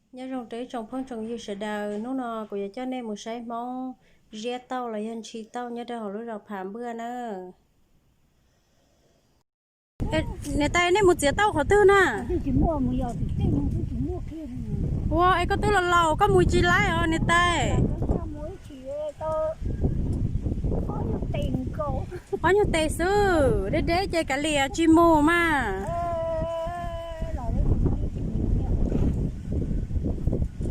Nyob zoo rau ib tsoom phooj tsoom ywg sawv daws, hnub no kuv yuav coj nej mus saib Hmoob ziab tauj los yog ntshis tauj nyob rau hauv lub zos Phav Npuaj na. Niam tais, nej mus txiav tauj qhov twg na? Ua, es koj twb los laus koj mus tsis laib os niam tais. Ob nyuag tes xwb, deb deb ces kav liam tsis mus mas.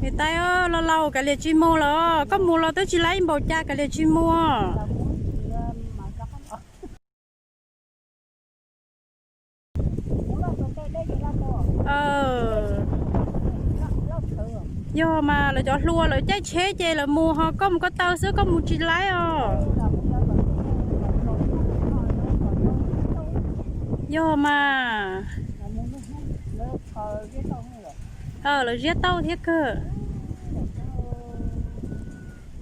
Niam tais, los laus kav liam tsis mus los, koj mus los twb tsis laib npaum cas, kav liam tsis mus. Yog mas lawv cov hluas lawv caij tsheb ces lawv mus, ho koj mus ko taw xwb, koj mus tsis laib os. Yog mas. Lawv ziab tauj thiab kawg.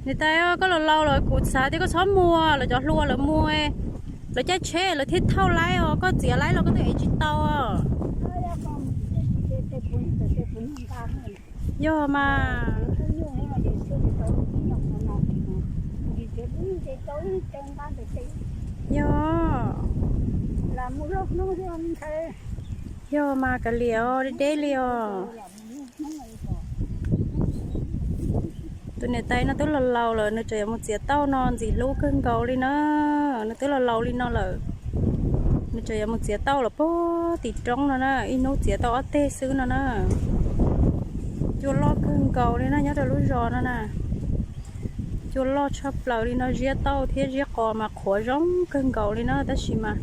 Niam tais, koj los laus lawm kuv xav tias koj txhob mus, lawv cov hluas lawv mus, lawv caij tsheb lawv thiaj thauj laib os, koj txiav laib los koj twb ev tsis tau. Yog mas. Yog. Yog mas kav liam os, deb deb li os. Tus niam tais no twb los laus lawm, nws tseem yuav mus txiav tauj no ntxim hlub kawg nkaus li na. Nws twb los laus li no lawm, nws tseem yuav mus txiav tauj lawm puag tim roob no na, ib hnub txiav tau ob teg xwb no na. Cua loj kawg nkaus li na, nyob rau lub zos no na. Cua loj tshaj plaws li no, ziab tauj thiab ziab qos mas qhuav zoo kawg nkaus li na, tab sis mas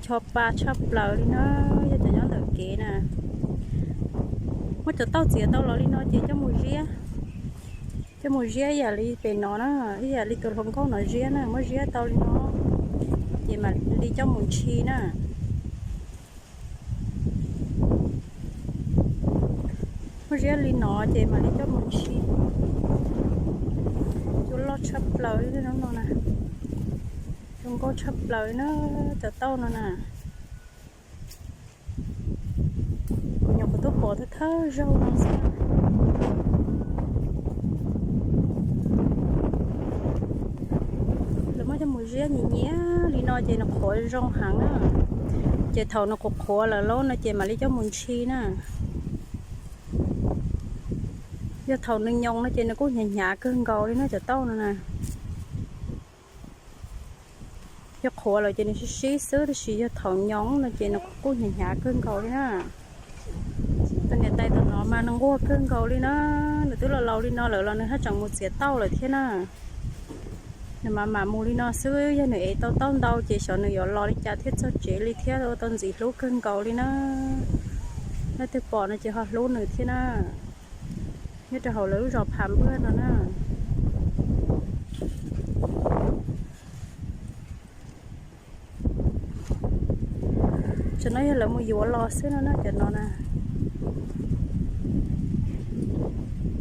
cho pa tshaj plaws li na, yog cov nyob ntawm kev na. Muab cov tauj txiav tau los li no ces coj mus ziab, coj mus ziab ib yam li pem no na, ib yam li tus hluas nkauj no ziab na, muab ziab tau li no ces mam li coj mus ntshis na. Muab ziab li no ces mam li coj mus ntshis. Cua loj tshaj plaws li no na, zoo nkauj tshaj plaws li na, cov tauj no na. Kuv nyuam qhuav tuaj pom thawj thawj zaug no xwb. Lawv muab coj mus ziab nyiam nyiam li no ces nws qhuav zoo heev na, ces thaum nws qhuav qhuav lawm lauj no ces mam li coj mus ntshis na. Yog thaum nws nyoos no ces nws kuj hnyav hnyav kawg nkaus li na, cov tauj no na. Yog qhuav lawm ces nws sib sib xwb, tab sis yog thaum nyoos no ces nws kuj hnyav hnyav kawg nkaus li na. Tus niam tais tus no mas nws nquag kawg nkaus li na, nws twb los laus li no lawm los nws haj tseem mus txiav tauj lawm thiab na. Nws mam mam mus li no xwb, yog nws ev tau tauj ntau ces xyov nws yuav los li cas thiaj txog tsev li thiab, ua tau ntxim hlub kawg nkaus li na. Leej twg pom no ces ho hlub nws thiab na. Nyob rau hauv lawv lub zos Phav Npuaj no na. Cov no yog lawv mus yuav los xwb no na, cov no na.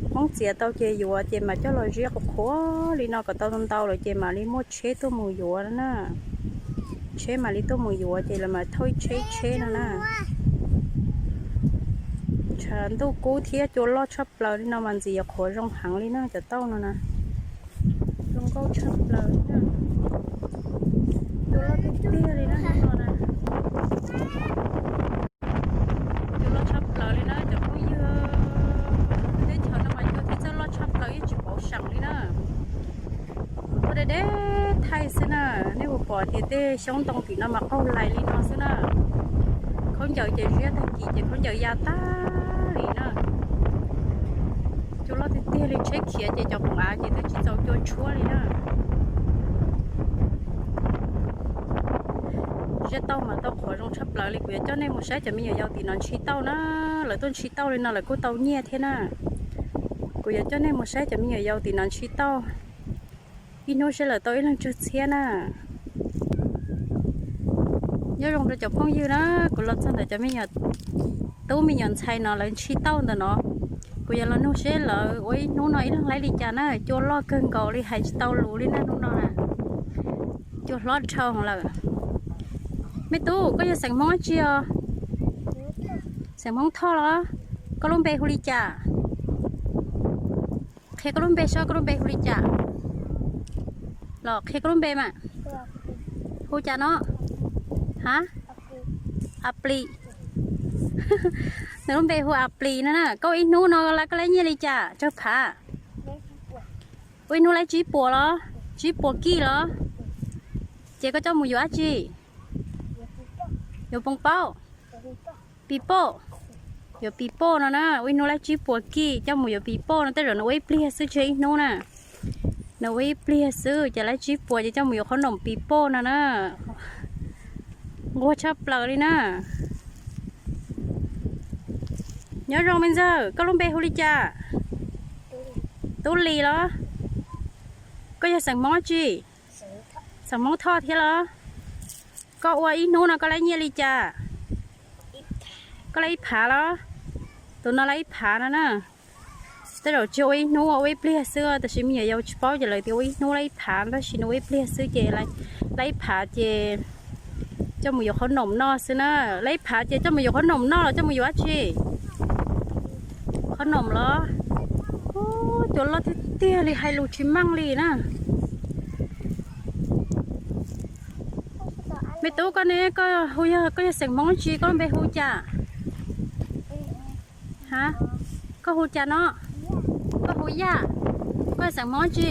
Hmoob txiav tau ces yuav ces mam coj los ziab qhuav qhuav li no kom tau ntau lawm ces mam li muaj tsheb tuaj mus yuav na. Tsheb mam li tuaj mus yuav ces lawv mam thauj ib tsheb ib tsheb no na. Tshav ntuj kub thiab cua loj tshaj plaws li no mas ntxim yuav qhuav zoo heev li na, cov tauj no na. Zoo nkauj tshaj plaws li na. Cua loj tiag tiag li na, no na. Cua loj tshaj plaws li na cov phooj ywg. Teb chaws no mas cua thiab txawj loj tshaj plaws yeej tsis pauv seem li na. Tuaj deb deb thaij xwb na, nej puas pom tias tej xyoob ntoo tim no mas qaug lais li no xwb na. Khaub ncaws ces ziab tag kis ces khaub ncaws ya tag li na. Cua loj tiag tiag li, tsheb khiav ces cov khoom av ces twb tsis txaus cua tshuab li na. Ziab tauj mas tau qhuav zoo tshaj plaws li, kuv yuav coj nej mus saib cov me nyuam yaus tim no ntshis tauj na. Lawv tuaj ntshis tauj li no lawv kuj tau nyiaj thiab na. Kuv yuav coj nej mus saib cov me nyuam yaus tim no ntshis tauj, ib hnub saib lawv tau ib leeg tsawg txhiab na. Nyob zoo rau cov phooj ywg na, kuv los txog ntawm cov me nyuam tub me nyuam ntxhais no lawv ntshis tauj ntawm no. Kuv yuav los nug seb lawv ua ib hnub no ib leeg laib li cas na, cua loj kawg nkaus li hais tsis tau lus li na hnub no na. Cua hlob dhau lawm. Me tub, koj yog xeem Hmoob dab tsi os? Xeem Hmoob Thoj los? Koj lub npe hu li cas? Qhia koj lub npe saib, koj lub npe hu li cas? Los qhia koj lub npe mas. Hu cas no? Ha? Aplis. Nws lub npe hu Aplis no na. Koj ua ib hnub no koj laib nyiaj li cas tsawg phav? Ua ib hnub laib tsib puas los? Tsib puas kij los? Ces koj coj mus yuav dab tsi? Yuav poo paub? Pis poj. Yuav pis poj no na, ua ib hnub laib tsib puas kij coj mus yuav pis poj no, tej zaum nws ua ib pliag xwb tsis yog ib hnub na. Nws ua ib pliag xwb ces laib tsib puas ces coj mus yuav qhob noom pis poj no na. Nquag tshaj plaws li na. Nyob zoo me ntxawg, koj lub npe hu li cas? Tub Lis los? Koj yog xeem Hmoob dab tsi? Xeem Hmoob Thoj thiab los? Koj ua ib hnub no koj laib nyiaj li cas? Koj laib ib phav los? Tus no laib ib phav no na. Tej zaum tsis ua ib hnub, ua ib pliag xwb, tab sis me nyuam yaus tsis paub ces lawv tias ua ib hnub laib ib phav, tab sis nws ua ib pliag xwb ces laib ib phav ces coj mus yuav qhob noom noj xwb na. Laib ib phav ces coj mus yuav qhob noom noj los coj mus yuav dab tsi? Qhob noom los? Ub, cua loj tiag tiag li hais lus tsis meej li na. Me tub, koj ne, koj hu yog, koj yog xeem Hmoob dab tsi, koj lub npe hu cas? Ha? Koj hu cas no? Koj hu Yaj. Koj yog xeem Hmoob dab tsi?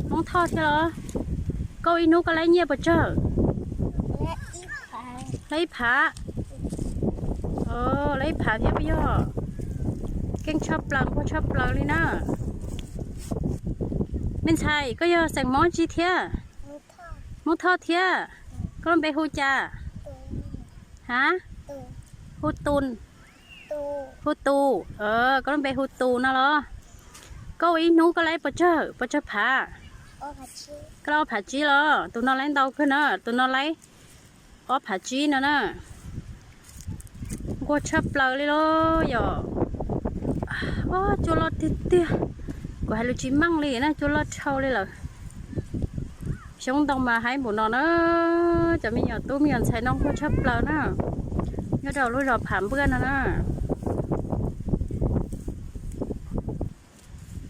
Hmoob Thoj thiab los? Koj ua ib hnub koj laib nyiaj puas tsawg? Laib ib phav. Laib ib phav thiab puas yog? Keej tshaj plaws, nquag tshaj plaws li na. Me ntxhais, koj yog xeem Hmoob dab tsi thiab? Hmoob Thoj thiab. Koj lub npe hu cas? Ha? Hu Tus. Hu Tus. Koj lub npe hu Tus no los? Koj ua ib hnub koj laib puas tsawg, puas tsawg phav? Koj laib ob phav tsib los? Tus no laib ntau kawg na, tus no laib ob phav tsib no na. Nquag tshaj plaws li los yom. Cua loj tiag tiag, kuv hais lus tsis meej li na, cua loj dhau li lawm. Xyoob ntoo mas haib npaum no na, cov me nyuam tub me nyuam ntxhais no nquag tshaj plaws na, nyob rau lub zos Pham Npuaj no na.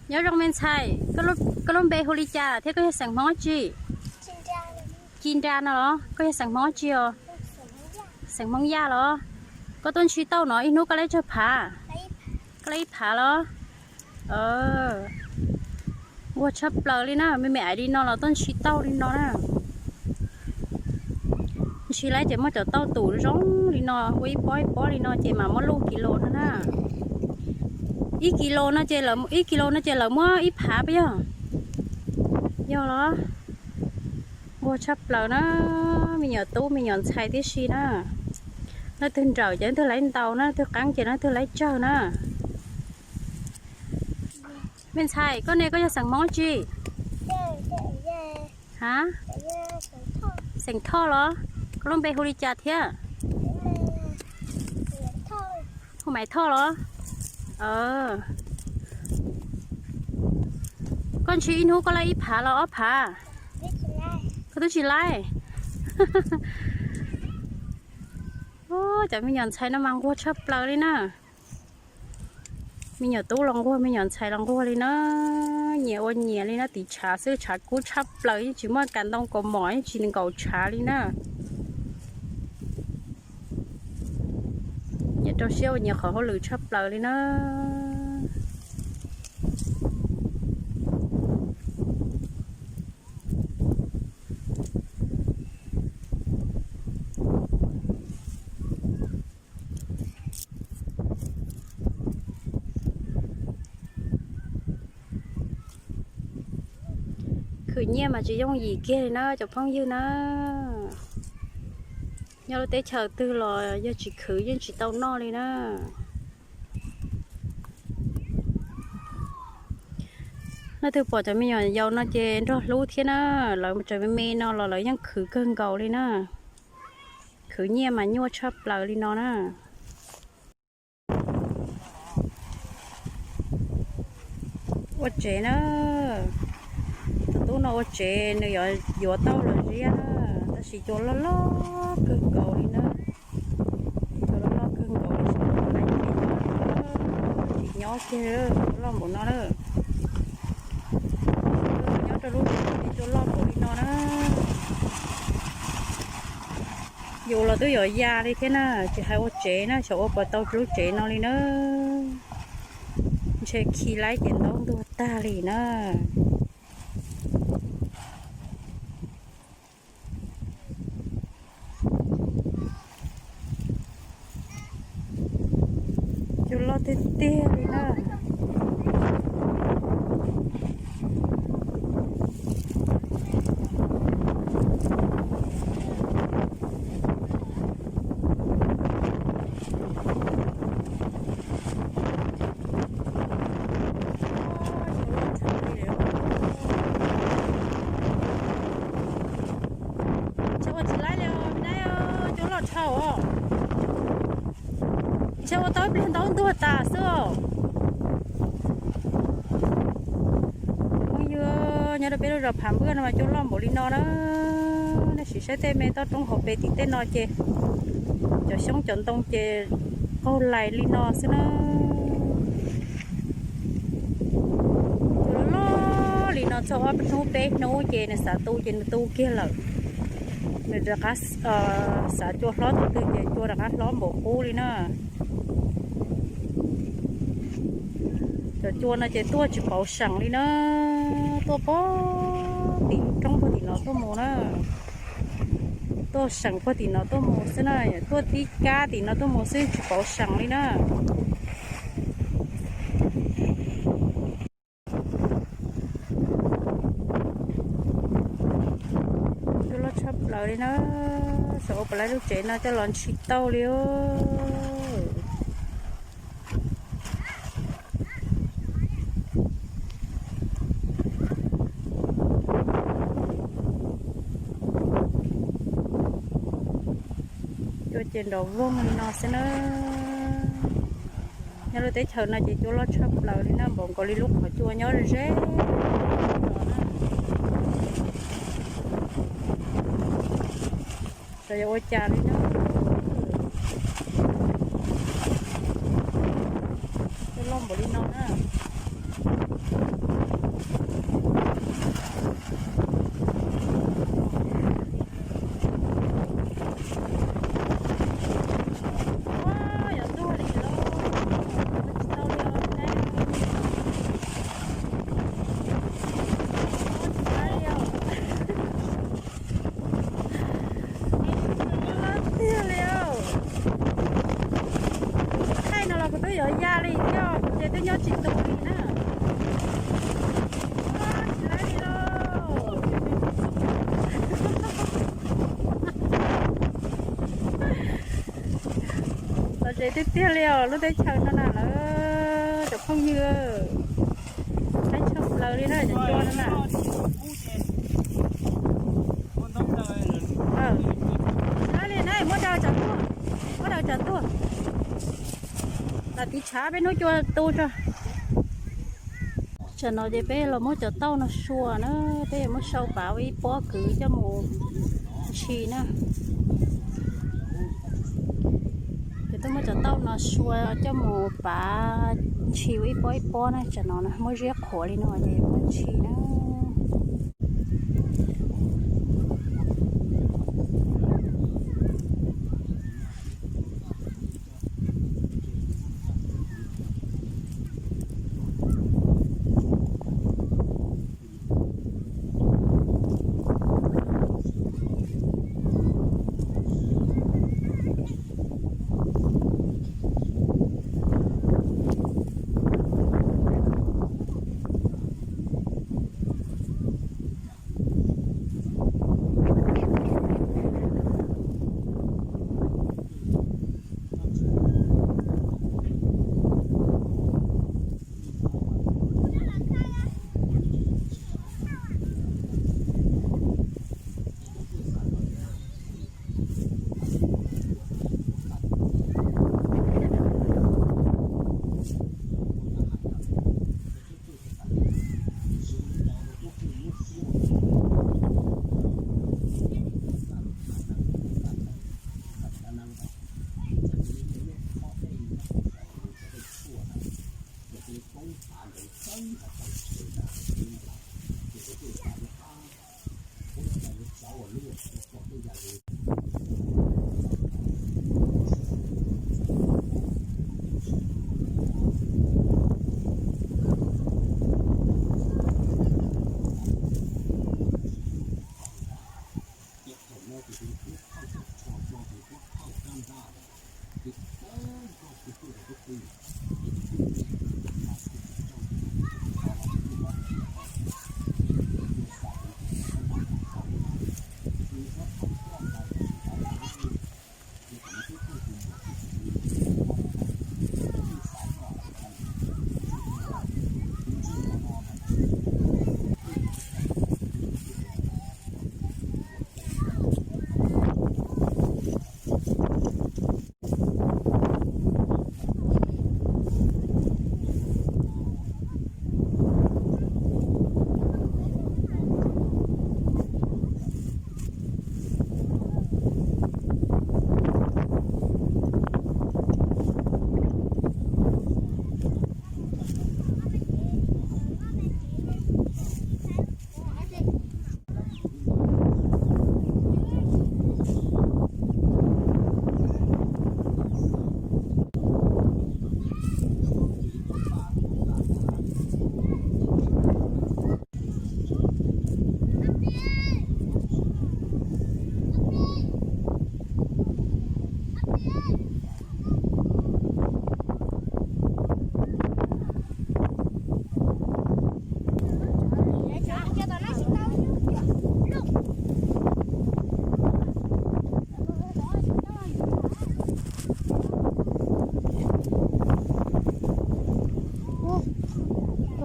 Nyob zoo me ntxhais, koj lub npe hu li cas thiab koj yog xeem Hmoob dab tsi? Ci Nra no los? Koj yog xeem Hmoob dab tsi os? Xeem Hmoob Yaj los? Koj tuaj ntshis tauj no ib hnub koj laib tsawg phav? Koj laib ib phav los? Nquag tshaj plaws li na, me me ais li no los tuaj ntshis tauj li no na. Ntshis laib ces muab cov tauj tus zoo li no ua ib pob ib pob li no ces mam muab luj kis los no na. Ib kis los no ces, ib kis los no ces lawv muab ib phav puas yog? Yog los? Nquag tshaj plaws na, me nyuam tub me nyuam ntxhais tib si na. Leej twg nrawm ces leej twg laib ntau na, leej twg qeeb ces leej twg laib tsawg na. Me ntxhais, koj ne koj yog xeem Hmoob dab tsi? Ha? Xeem Thoj los? Koj lub npe hu li cas thiab? Hu Maiv Thoj los? Koj ntshis ib hnub koj laib ib phav los ob phav? Koj twb tsis laib. Cov me nyuam ntxhais no mas nquag tshaj plaws li na. Me nyuam tub los nquag, me nyuam ntxhais los nquag li na. Nyias ua nyias li na, tiv tshav xwb, tshav kub tshaj plaws, yeej tsis muaj kas ntoo kaus mom, yeej tsis nkaum tshav li na. Nyias rau siab ua nyias qhov hauj lwm tshaj plaws li na. Khwv nyiaj mas tsis yooj yim kiag li na cov phooj ywg na. Nyob lub teb chaws twg los yog tsis khwv yeej tsis tau noj li na. Leej twg pom cov me nyuam yaus no ces nrog hlub thiab na, lawv tseem me me no los lawv yeej khwv kawg nkaus li na. Khwv nyiaj mas nyuaj tshaj plaws li no na. Ua tsev na, tus tub no ua tsev nws yuav tauj los ziab na, tab sis cua loj loj kawg nkaus li na. Cua loj loj kawg nkaus li, tsis nyob kiag, cua loj npaum no lawm. No na, yus los twb yuav ya li thiab na, tsis hais ua tsev na, xyov ua puas tau lub tsev no li na. Ntshe khi laib ces ntaub ntuag tag li na. Cua loj tiag tiag li na. Tsis ua tsis laib li os, cua loj dhau os. Ntshe ua tau ib pliag ntaub ntuag tas xwb os. Phooj ywg, nyob rau peb lub zos Phav Npwj no mas cua loj npaum li no na. Nej sim saib tej me toj roob hauv pes tim tej no ces cov xyoob cov ntoo ces qaug lais li no xwb na. Cua loj li no txog ob hnub peb hnub ces nws xav tu ces nws tu kiag lawm. Nws rov qab xav cua hlob tus twg ces cua rov qab hlob npaum qub li na. Cov cua no ces tuaj tsis pauv seem li na, tuaj puag tim roob puag tim no tuaj mus na, tuaj seem puag tim no tuaj mus xwb na, tuaj tib kab tim no tuaj mus xwb tsis pauv seem li na. Cua loj tshaj plaws li na, xyov ua puas laib lub tsev no coj los ntshis tau li. Cua ces nrov voog li no xwb na. Nyob lub teb chaws no ces cua loj tshaj plaws li na, npaum nkaus li lub qhov cua nyob ze ze no na. Xyov yog ua cas li na, cua loj npaum li no na. Yog tuag li lauj, ua tsis tau li os ne. Ua tsis tau li os. Tiag li os. Thaij no los kuv twb yuav ya li thiab, kuv ces twb nyob tsis tus li na. Tsis laib li lauj. Lom zem tiag tiag li os, lub teb chaws no na lawm cov phooj ywg. Laib tshaj plaws li na cov cua no na. Laib li na, muab rau tsam tuaj, muab rau tsam tuaj. Lam tiv tshav peb hnub cua tu tso. Tsam no ces peb los muab cov tauj no sua na, peb yuav muab sau pav ua ib pob kwv coj mus ntshis na. Ces tuaj muab cov tauj no sua coj mus pav ntshis ua ib pob ib pob na, tsam no na muab ziab qhuav li no ces muab ntshis na.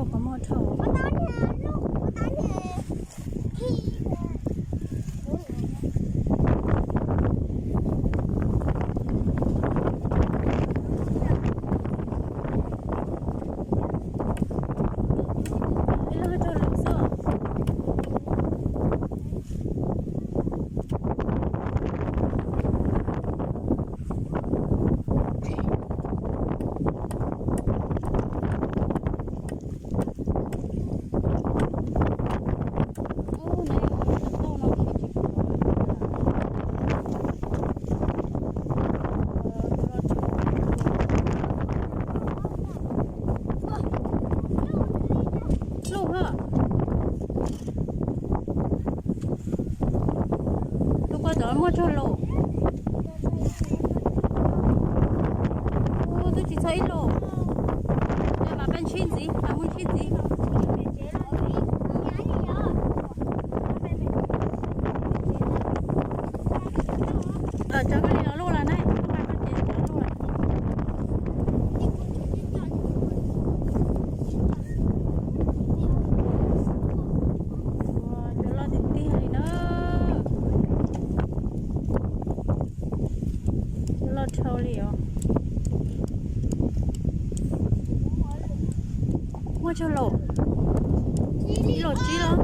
Qhov muag dhau. Ib lub rau lus xwb. Luj ha. Tus koj cov muaj tsawg los? Ua twb tsis txog ib los. Yog mas peb ntshib ntxiv, mas muaj ntshib ntxiv. Cov koj li los luj lawm na, koj nqa koj ces cov luj lawm. Cov loj tiag tiag li na. Cov loj dhau li os. Muaj tsawg los? Ib los tsib los?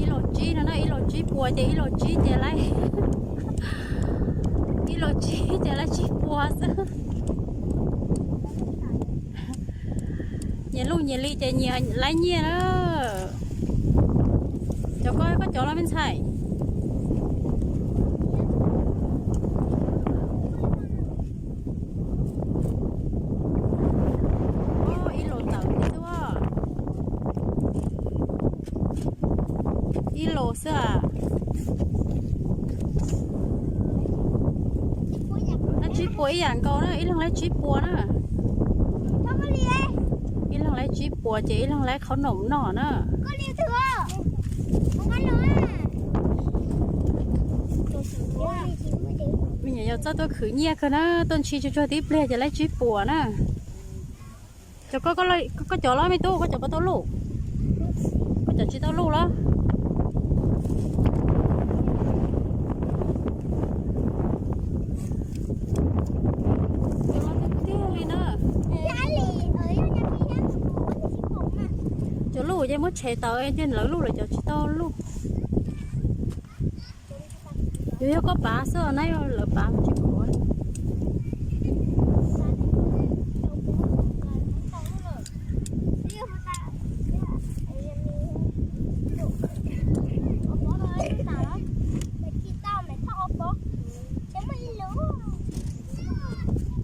Ib los tsib no na, ib los tsib puas ces ib los tsib ces laib, ib los tsib ces laib tsib puas xwb. Nyias luj nyias li ces nyias laib nyiaj na. Cov koj, koj cov los me ntxhais? Ib los tawm xwb. Ib los xwb a. Laib tsib puas ib yam nkaus na, ib leeg laib tsib puas na. Ib leeg laib tsib puas ces ib leeg laib qhov noom noj na. Me nyuam yaus txawj tuaj khwv nyiaj kawg na, tuaj ntshis tsuag tsuag tib pliag ces laib tsib puas na. Cov koj, koj cov los me tub, koj cov puas tau luj? Koj cov tsis tau luj los? Cov loj tiag tiag li na. Cov luj ces muab tshem tawm ces lawv luj, lawv cov tsis tau luj. Yuav yog koj pav xwb na, lawv pav tsis khuav.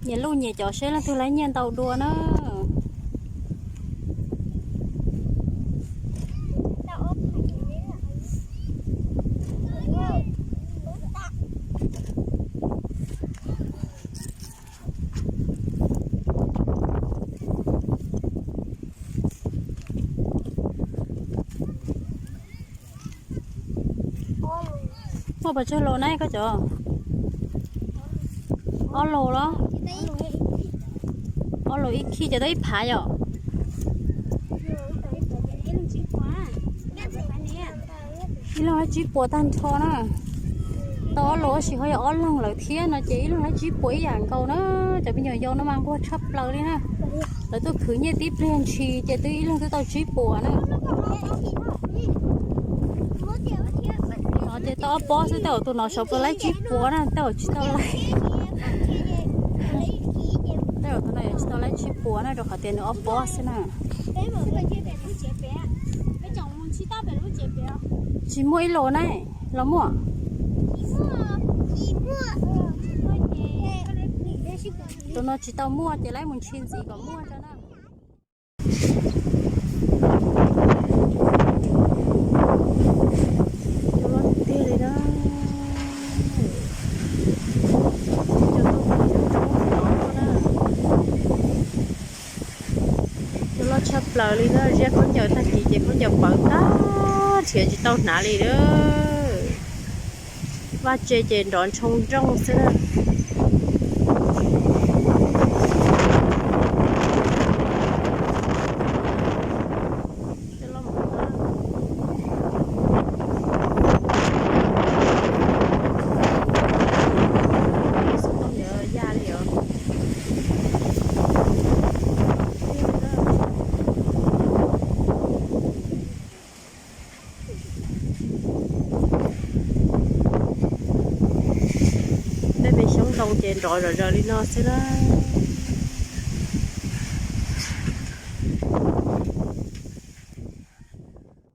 Nyias luj nyias cov seb leej twg laib nyiaj ntau dua na. Muaj pes tsawg los na koj cov? Ob los los? Ob los ib khij ces tau ib phav yom. Ib leeg laib tsib puas tag nrho na. Tau ob los tab sis ho yog ob leeg lawm thiab no ces ib leeg laib tsib puas ib yam nkaus na. Cov me nyuam yaus no mas nquag tshaj plaws li na. Lawv tuaj khwv nyiaj tib pliag ntshis ces twb ib leeg twb tau tsib puas na. No ces tau ob pob xwb, tej zaum tus no saum puas laib tsib puas na, tej zaum tsis tau laib. Tej zaum tus no yuav tsis tau laib tsib puas na, rau qhov tias nws ob pob xwb na. Tsis muaj ib los na, los muaj? Tus no tsis tau muaj ces laib mus ntshis ntxiv kom muaj tso na. Cov loj tiag tiag li na. Cov loj tshaj plaws li na, ziab khaub ncaws tag kis ces khaub ncaws pawv tag nrhiav tsis tau hnav li na. Vaj tse ces nrov ntshoo nrooj xwb na. Me xyoob ntoo ces nrov zom zaws li no xwb na.